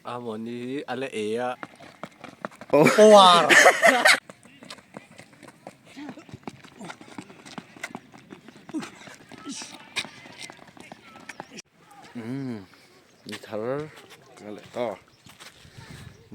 A mawni hi a la ei a. Power. Umm ni thar ka leh ta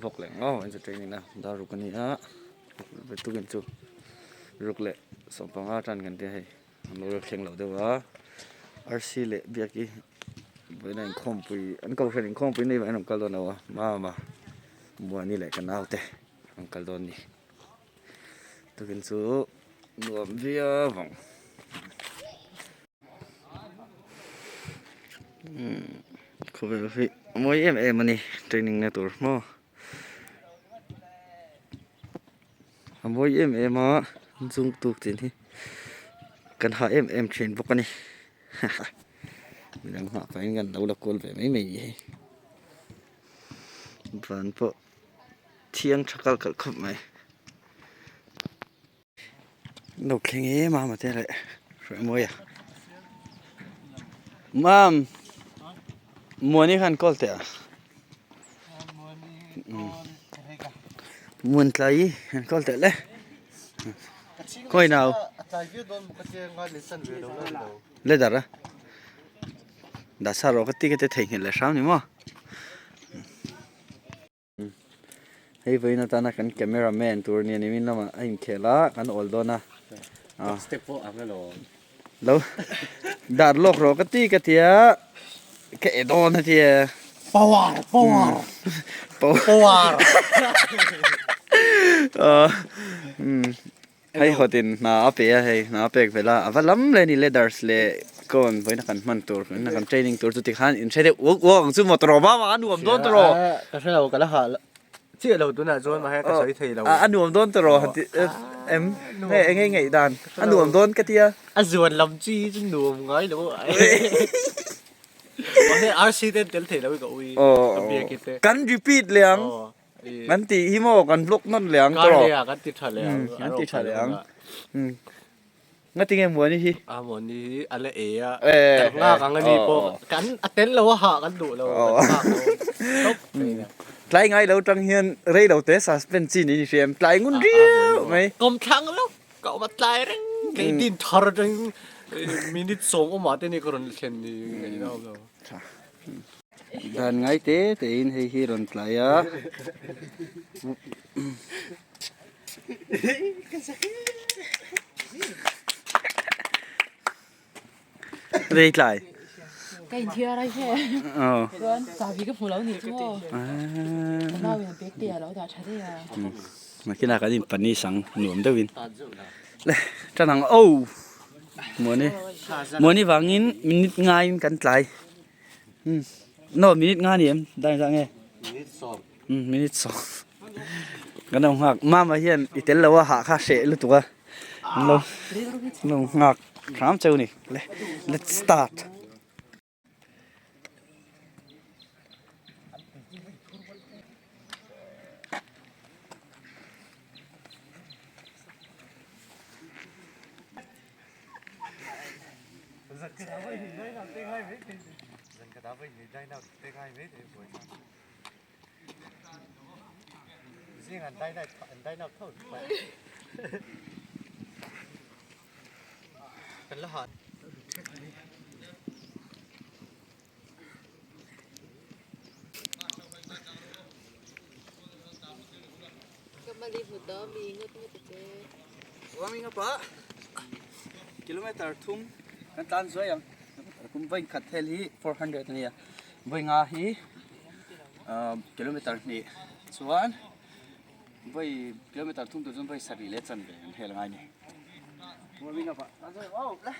vawk leh ngau an training a dar ruk a ni a tukin chu ruk leh sawmpanga tan kan tia hei. An lo la thleng lo deuh a, arsi leh biak hi vawiin a inkhawmpui an kohhran inkhawmpui nei an rawn kal dawn lo a mama muani leh ka naute an kal dawn a ni tukin chu nuam viau ang umm khawvel hi a mawi em em a ni training na tur maw. A mawi em em a chung tuk chin hi kan ha em em thin bawk a ni haha midang nghah pahin kan lo la kual ve mai mai hi van pawh thiang tha kalh kalh khawp mai an lo thleng em a mate leh hruai mawi a mam muani khan call teh a. Muan tlai an kawl teh le khawi nau le dar a dasa rawh ka ti ka ti theihnghilh leh hram ni maw hei vawiin atana kan camera man tur nia nimin lamah a inkhel a kan awl dawn a lo dar lawk rawh ka ti ka tia ka e dawn a tia power power power hei hawtin hna a pe a hei hna a pek vel a ava lam leh ni leathers leh cone vawiin a kan hman tur vawiin a kan training tur chu tikhan in hre deuh uak uak ang chu maw tawrh vang a nuam dawn tawrh ka hre lo ka la hah Chiah lo tunah chuan mahse ka sawi thei lo. A nuam dawn ta rawh han ti em nge enge ngaih dan a nuam dawn ka tia. A zuan lam chi hi chu nuam ngai lo a. Mahse RC te an tel thei lo hi ka ui ka biak i te. Kan repeat leh ang. Kan tih hi maw kan vlog nawn leh ang ta rawh. Kar leh ah kan ti tha leh ang. Kan ti tha leh ang. Ngati nge Muani hi? A Muani hi a la e a, kan nghak ang a ni pawh kan a tel lo a hah kan duh lo kan nghak lo tawp mai a. Tlai ngai lo tang hian rei lo te suspense chi niin i hria em? Tlai ngun riau mai. Kawm thlang lo ka awm a tlai reng kei din thar atang minute sawm awmah te ni ka rawn thlen ni ngaihna awm lo. Dan ngai te te in hei hi rawn tlai a. Rei tlai. Ka inthiar ai he. Chuan chahbi ka hmu lo ni chu maw. Ka nau in a bag te a lo dah tha daih a. Nakinah kan in panis ang nuam deuhin. Le tan ang oh. Muani. Muani vangin minute ngaiin kan tlai. No minute nga ni em dai zah nge. Minute sawm. Minute sawm kan lo nghak mama hian i tel lo a hah kha hreh lutuk a an lo an lo nghak hram cheu ni le let's start. Warming up ah kilometer thum kan tlan zuai ang kum vawi khat hel hi 400 a nia vawi nga hi kilometer hnih chuan vawi kilometer thum tur chuan vawi sarih leh chanve an hel a ngai a ni warming up ah tlan zuai ang aw le.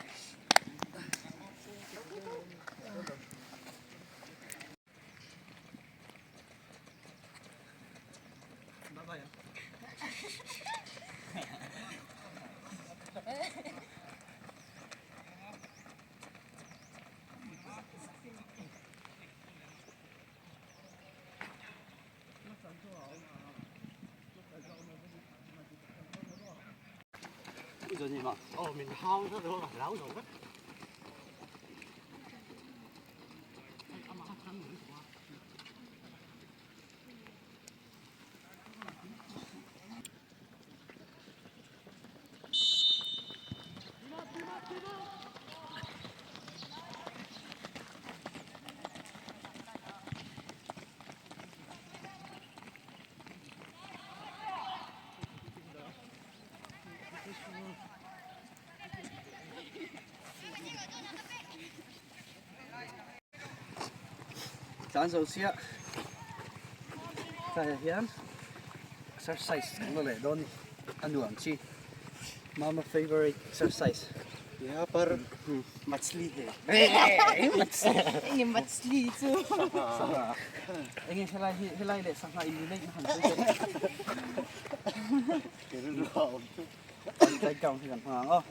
Tlan zo chiah tlaiah hian exercise kan la leh dawn a ni a nuam chi mama favourite exercise ya par machli he enge machli chu sangha enge helai hi helai leh sangha in ni neih na han sawi teh playground hi kan hmang ang aw.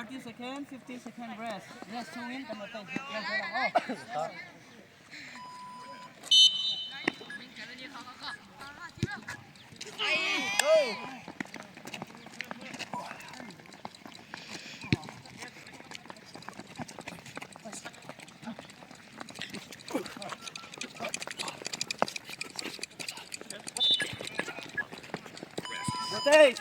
30 second, 15 second rest. Rest chungin kan rotate vel zel ang aw. Rotate!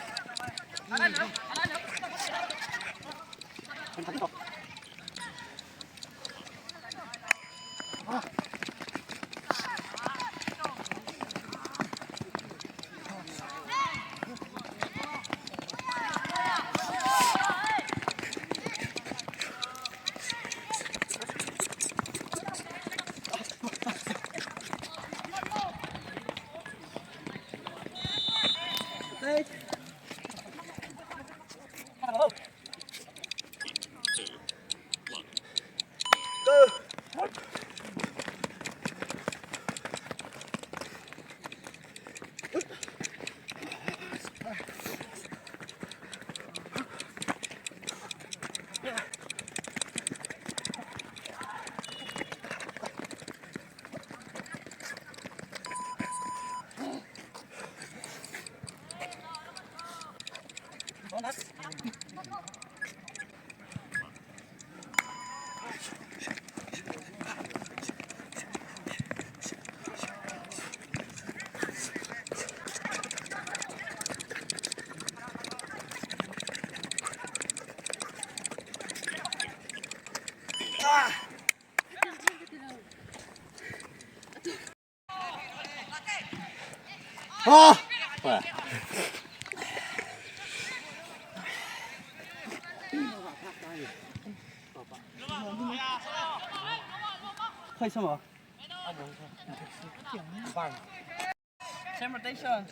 Same rotation.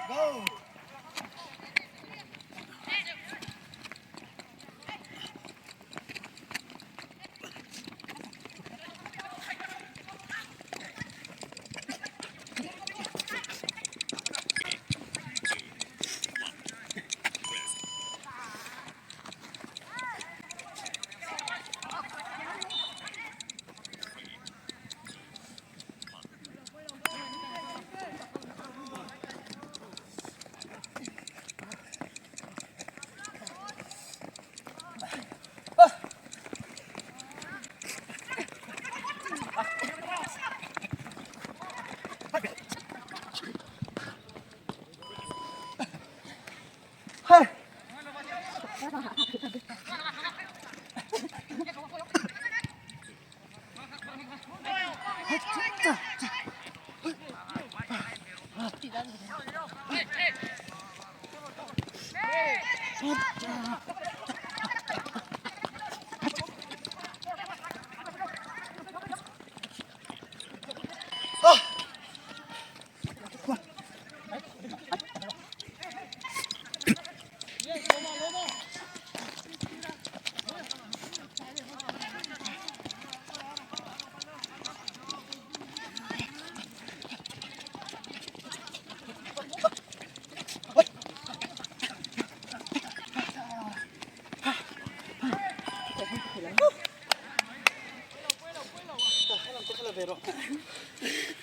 Go!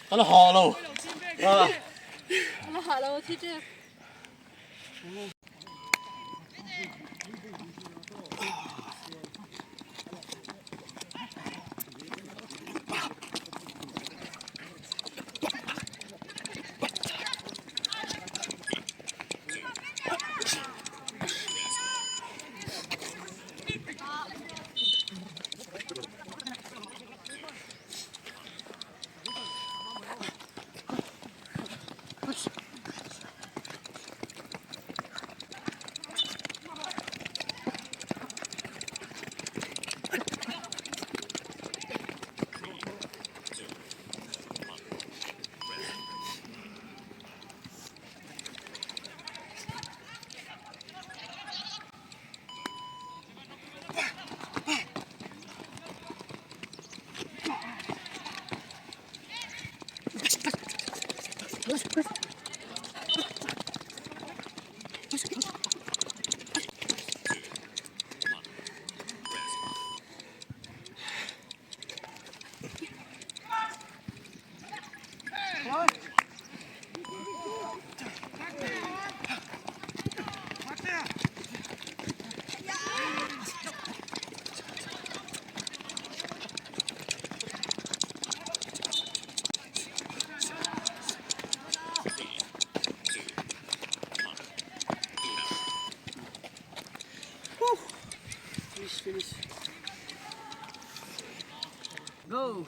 Ka la haw lo. Ka la haw lo thi tep. Finish, finish. Go!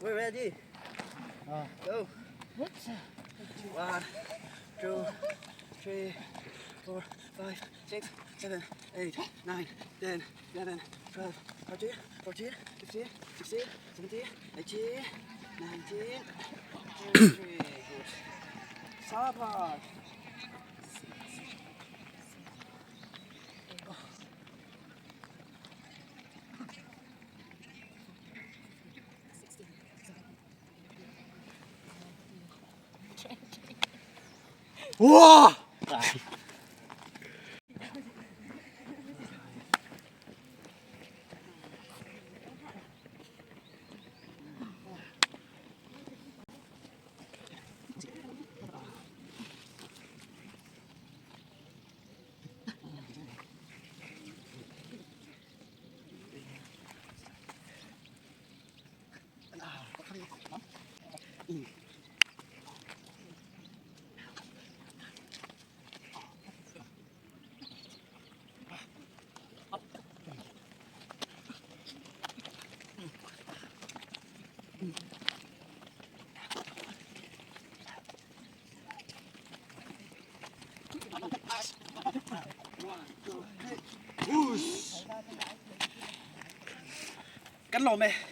We're ready. Go. 1, 2, 3, 4, 5, 6, 7, 8, 9, 10, 11, 12, 13, 14, 15, 16, 17, 18, 19, 20. Good. Sabah. Wow! Kan lawm e.